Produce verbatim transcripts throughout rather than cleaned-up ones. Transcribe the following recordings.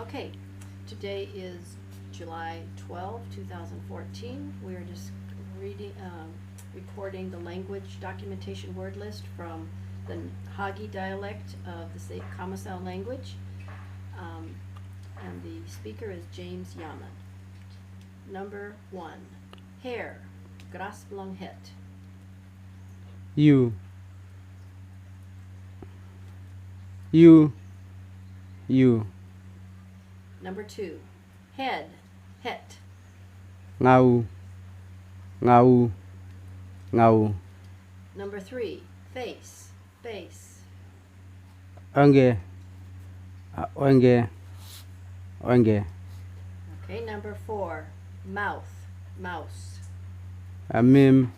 Okay, today is July twelfth, two thousand fourteen. We are just reading, um, recording the language documentation word list from the Hagi dialect of the Sa-, Kamasau language. Um, and the speaker is James Yaman. Number one, hair, gras blong het. Yu. Yu. Yu. Number two, head, het. Ngau. Ngau. Ngau. Number three, face, face. Oenge. A, oenge. Oenge. Okay, number four, mouth, mouse. A, mim.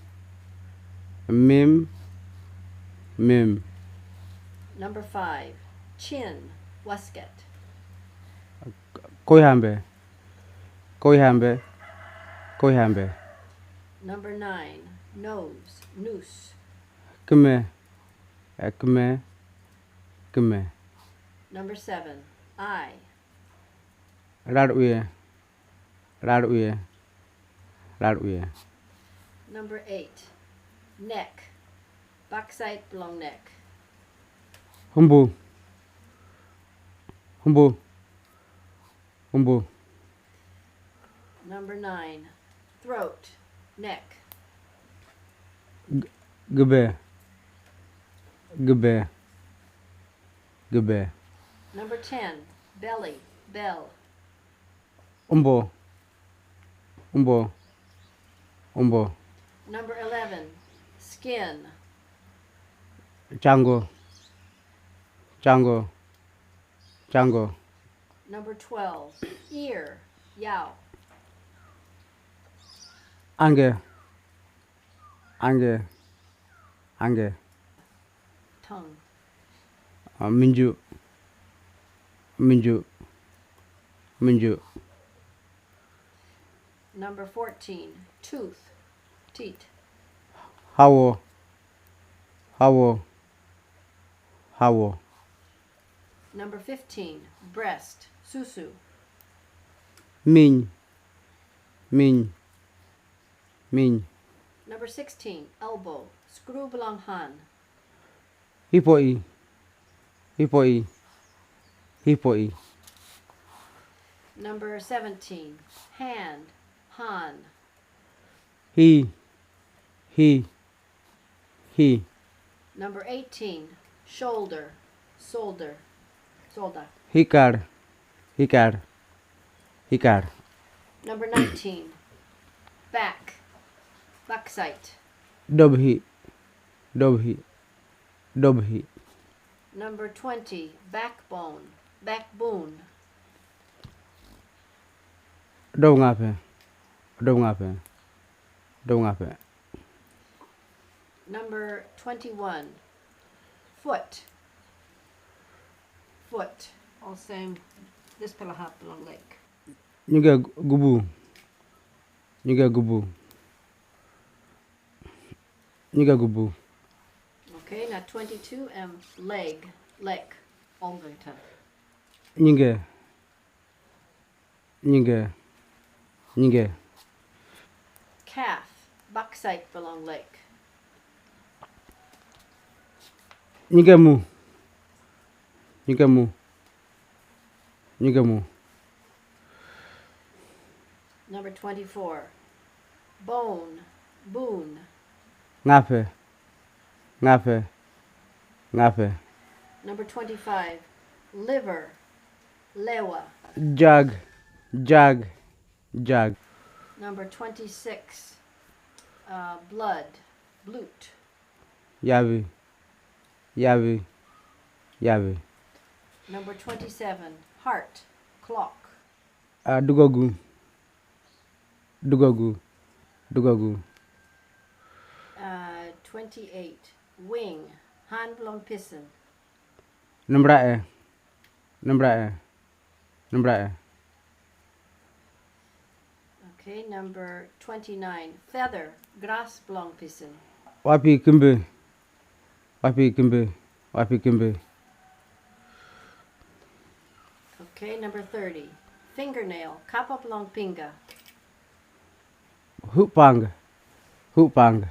Mim. Mim. Number five, chin, wasket. Koihambe. Koihambe. Koihambe. Number nine, nose, nus. Kime. A, kime. Kime. Number seven, eye. Rar uye. Rar uye. Rar uye. Number eight, neck, backside blong neck. Humbu. Humbu. Humbu. Number nine, throat, neck. Gebe. Gebe. Gebe. Number ten, belly, bell. Umbo. Umbo. Umbo. Number eleven, skin. Chango. Chango. Chango. Number twelve, ear, yao. Ange. Ange. Ange. Tongue. A, minju. Minju. Minju. Number fourteen, tooth, teat. Hawo. Hawo. Hawo. Number fifteen, breast, susu. Miny. Miny. Miny. Number sixteen, elbow, skru blong han. Hipo'i. Hipo'i. Hipo'i. Number seventeen, hand, han. Hi. Hi. Hi. Number eighteen, shoulder, solder, solda. Hikar. Hikar. Hikar. Number nineteen, back, backside. Dobhi. Dobhi. Dobhi. Number twenty, backbone, backbone. Dob ngape. Dob ngape. Dob ngape. Number twenty-one, foot, foot. All same, this pelahap long leg. Nyige gubu. Nyige gubu. Nyige gubu. Okay, now twenty-two, um, leg, leg, ongeta. Nyige. Nyige. Nyige. Calf, backside belong leg. Nyige mu. Nyige mu. Nyige mu. Number twenty-four, bone, boon. Ngape. Ngape. Ngape. Number twenty-five, liver, lewa. Jag. Jag. Jag. Number twenty-six, uh, blood, blut. Yabi. Yabi. Yabi. Number twenty-seven, heart, clock. A, dugogu. Dugogu. Dugogu. Uh, twenty-eight, wing, han belong pisin. Number e. Number e. Number e. Okay, number twenty-nine, feather, gras belong pisin. Wapi kimbe. Wapi kimbe. Wapi kimbe. Okay, number thirty. Fingernail, kapa blong pinga. Hupanga. Hupanga.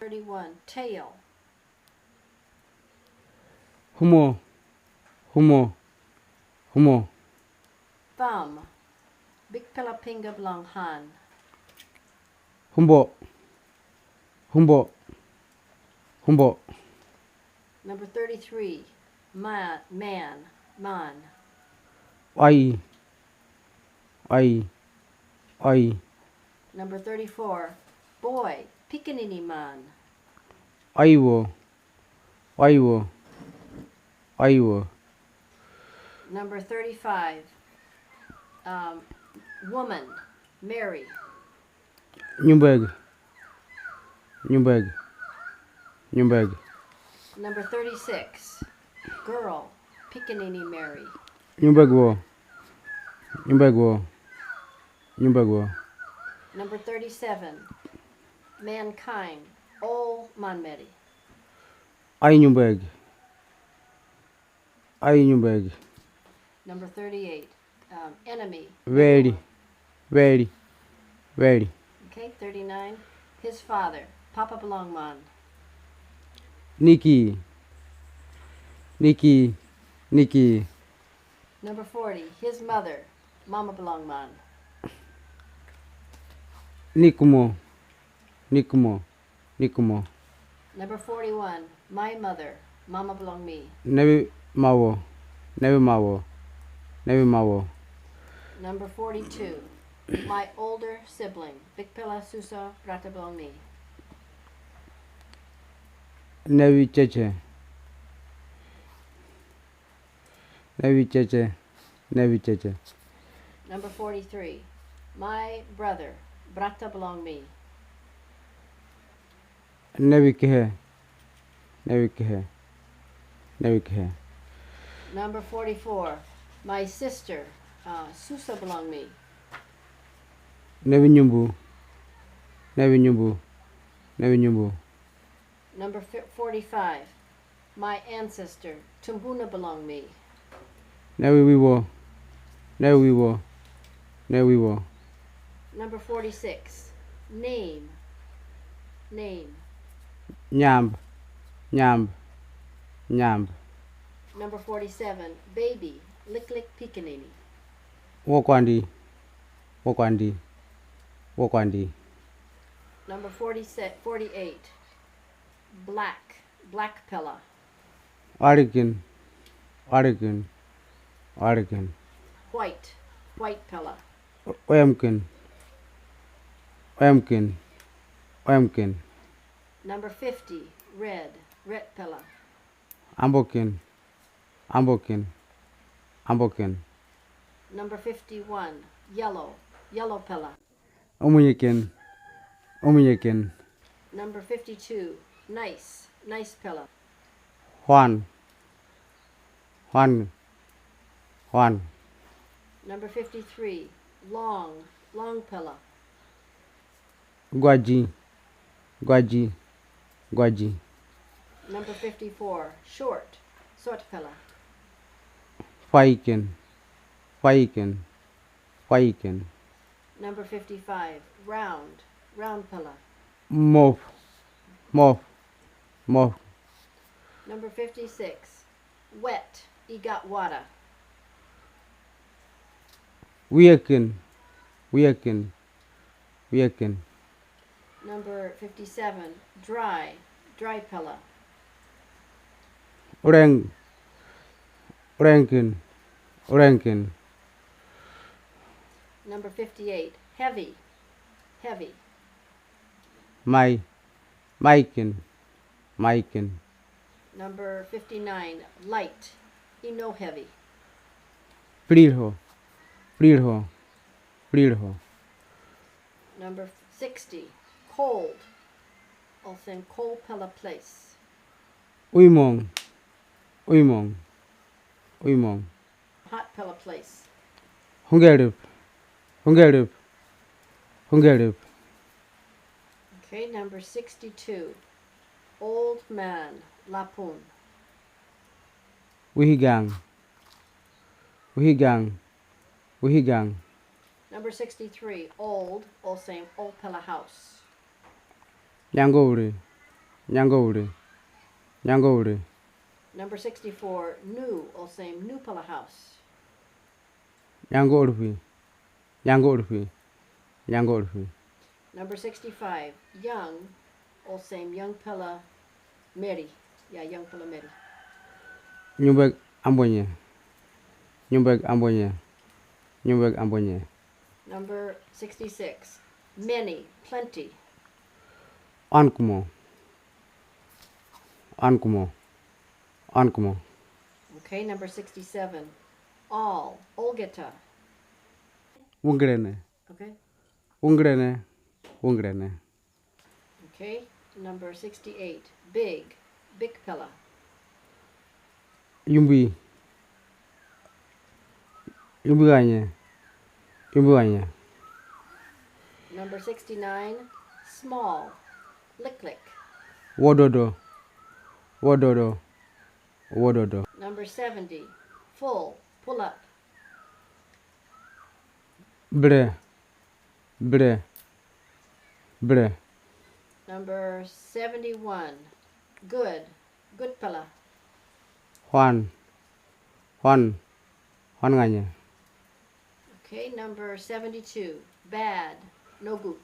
Thirty-one. Tail. Humo. Humo. Humo. Thumb. Big pela pinga blong han. Humbo. Humbo. Humbo. Number thirty-three. Ma, man. Man. Ai. Ai. Ai. Number thirty-four. Boy. Pikinini man. Aiwo. Aiwo. Aiwo. Number thirty-five. Um, woman. Mary. Nyumbeg. Nyumbeg. Nyumbeg. Number thirty-six. Girl. Pikinini Mary. Nyumbeg wo. Nyumbeg wo. Nyumbeg wo. Number thirty-seven. Mankind. All manmeri. Ai nyumbeg. Ai nyumbeg. Number thirty-eight. Um, enemy. Very. Very. Very. Okay, thirty-nine. His father. Papa blong man. Niki. Niki. Niki. Number forty. His mother. Mama blong man. Nikumo. Nikumo. Nikumo. Number forty-one. My mother. Mama blong mi. Nebi mawo. Nebi mawo. Nebi mawo. Number forty-two. My older sibling. Big pela susa brata blong mi. Nebi cheche. Nebi cheche. Nebi cheche. Number forty-three. My brother. Brata blong mi. Nebi kehe. Nebi kehe. Nebi kehe. Number forty-four. My sister. Uh, susa blong mi. Nebi nyumbu. Nebi nyumbu. Nebi nyumbu. Number fi- forty-five. My ancestor. Tumbuna blong mi. Nebi wiwo. Nebi wiwo. Nebi wiwo. Number forty-six. Name. Name. Nyamb. Nyamb. Nyamb. Number forty-seven. Baby. Liklik pikinini. Wokwandi. Wokwandi. Wokwandi. Number forty-six, forty-eight. Black. Black pela. Arikin. Arikin. Arikin. White. White pela. Oyamkin. Oyamkin. Oyamkin. Number fifty. Red. Red pela. Ambokin. Ambokin. Ambokin. Number fifty-one. Yellow. Yellow pela. Omunyekin. Omunyekin. Number fifty-two. Nice. Nice pela. Juan. Juan. Juan. Number fifty-three. Long. Long pela. Gwaji. Gwaji. Gwaji. Number fifty-four. Short. Short pela. Faikin. Faikin. Faikin. Number fifty-five. Round. Round pela. Mof. Mof. Mof. Number fifty-six. Wet. Iga wara. Wiakin. Wiakin. Wiakin. Number fifty-seven. Dry. Dry pela. Ureng. Urengkin. Urengkin. Number fifty-eight. Heavy. Heavy. Mai. Maikin. Maikin. Number fifty-nine. Light. Ino heavy. Prilho. Prilho. Prilho. Number sixty. Cold. Olsen cold pela place. Uimong. Uimong. Uimong. Hot pela place. Hungerip. Hungerip. Hungerip. Okay, number sixty-two. Old man. Lapun. Wihigang. Wihigang. Wihigang. Number sixty-three, old, olsem old pala house. Nyangowre. Nyangowre. Nyangowre. Number sixty-four, new, olsem new pala house. Nyangorfi. Nyangorfi. Nyangorfi. Number sixty-five, young, olsem young pala meri. Yeah, young pala meri. Nyumbeg ambonye. Nyumbeg ambonye. Nyumbeg ambonye. Number sixty-six, many, plenty. Ankumo. Ankumo. Ankumo. Okay, number sixty-seven, all, olgeta. Wungrene. Okay. Wungrene. Wungrene. Okay, number sixty-eight, big, big pala. Yumbi. Yumbi ganye. Yumbi ganye. Number sixty-nine, small, liklik. Wododo. Wododo. Wododo. Number seventy, full, pull up. Bre. Bre. Bre. Number seventy-one, good, good pala. Juan. Juan. Juan nganye. Okay, number seventy-two, bad, no good.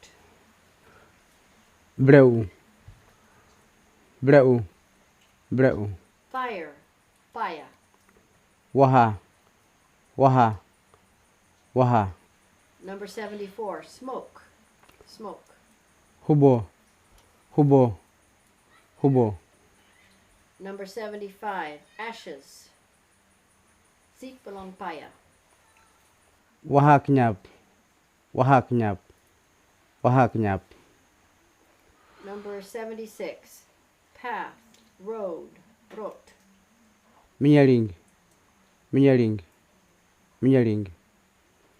Breu. Breu. Breu. Fire, paya. Waha. Waha. Waha. Number seventy-four, smoke, smoke. Hubo. Hubo. Hubo. Number seventy-five, ashes. Sik belong paya. Waha knyap. Waha knyap. Waha knyap. Number seventy-six, path, road, rot. Minyaring. Minyaring. Minyaring.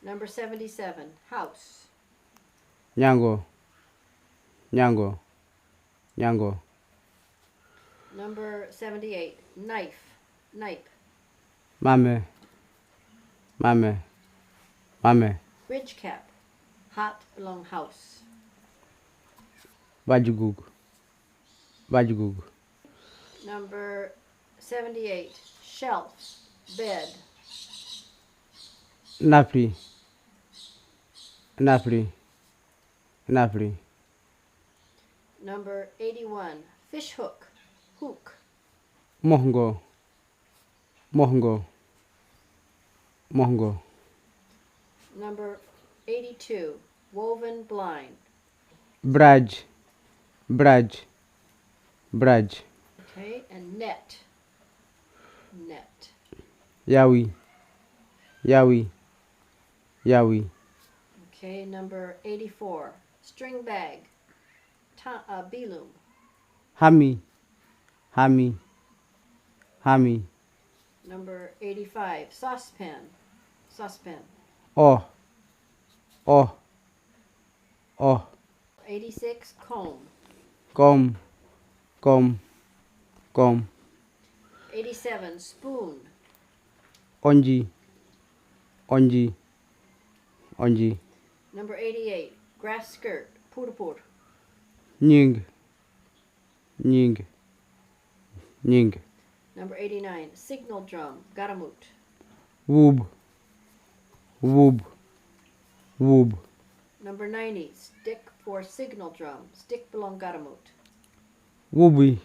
Number seventy-seven, house. Nyango. Nyango. Nyango. Number seventy-eight, knife, knife. Mame. Mame. Mame. Ridge cap, hat belong house. Bajugug. Bajugug. Number seventy-eight, shelf, bed. Napri. Napri. Napri. Number eighty-one, fish hook, hook. Mohgo. Mohgo. Mohgo. Number eighty-two, woven blind. Braj. Braj. Braj. Okay, and net. Net. Yawi. Yawi. Yawi. Okay, number eighty-four, string bag. Ta, uh, bilum. Hami. Hami. Hami. Number eighty-five, saucepan. Saucepan. Oh. Oh. Oh. Eighty-six, comb. Kom. Kom. Kom. Eighty-seven, spoon. Onji. Onji. Onji. Number eighty-eight, grass skirt. Purpur. Nying. Nying. Nying. Number eighty-nine, signal drum. Garamut. Wub. Wub. Wub. Number ninety, stick for signal drum. Stick belong garamut. Wubi.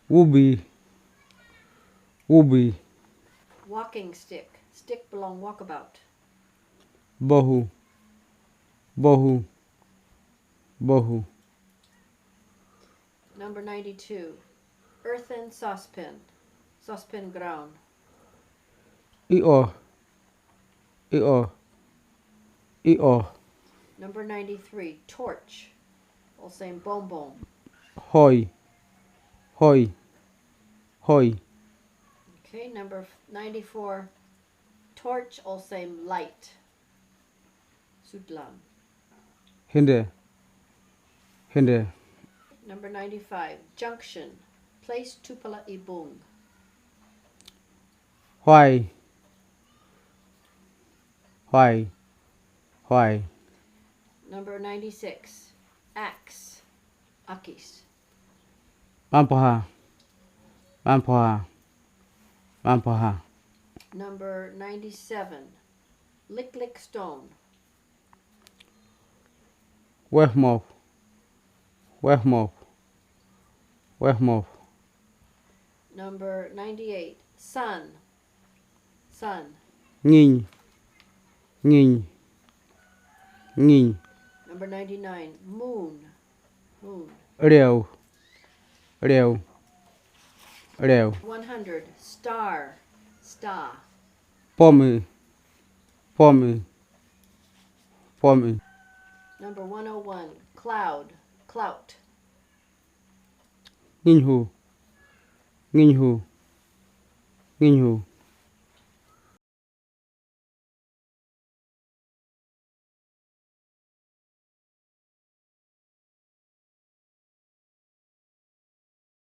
Wubi. Wubi. Walking stick. Stick belong walkabout. Bohu. Bohu. Bohu. Number ninety-two, earthen saucepan. Saucepan ground. Io. Io. Io. Number ninety-three, torch. Olsem bombom. Hoi. Hoi. Hoi. Okay, number ninety-four, torch, olsem light. Sudlam. Hinde. Hinde. Number ninety-five, junction. Place tupala ibung. Hoi. Why? Why? Number ninety-six. Axe. Akis. Mampha. Mampha. Mampha. Number ninety-seven. Lick lick stone. Wehmof. Wehmof. Wehmof. Number ninety-eight. Sun. Sun. Nginy. Nginy. Nginy. Number ninety-nine. Moon. Moon. Reo. Reo. Reo. One hundred. Star. Star. Pome. Pome. Pome. Number one oh one. Cloud. Clout. Nginyhu. Nginyhu. Nginyhu.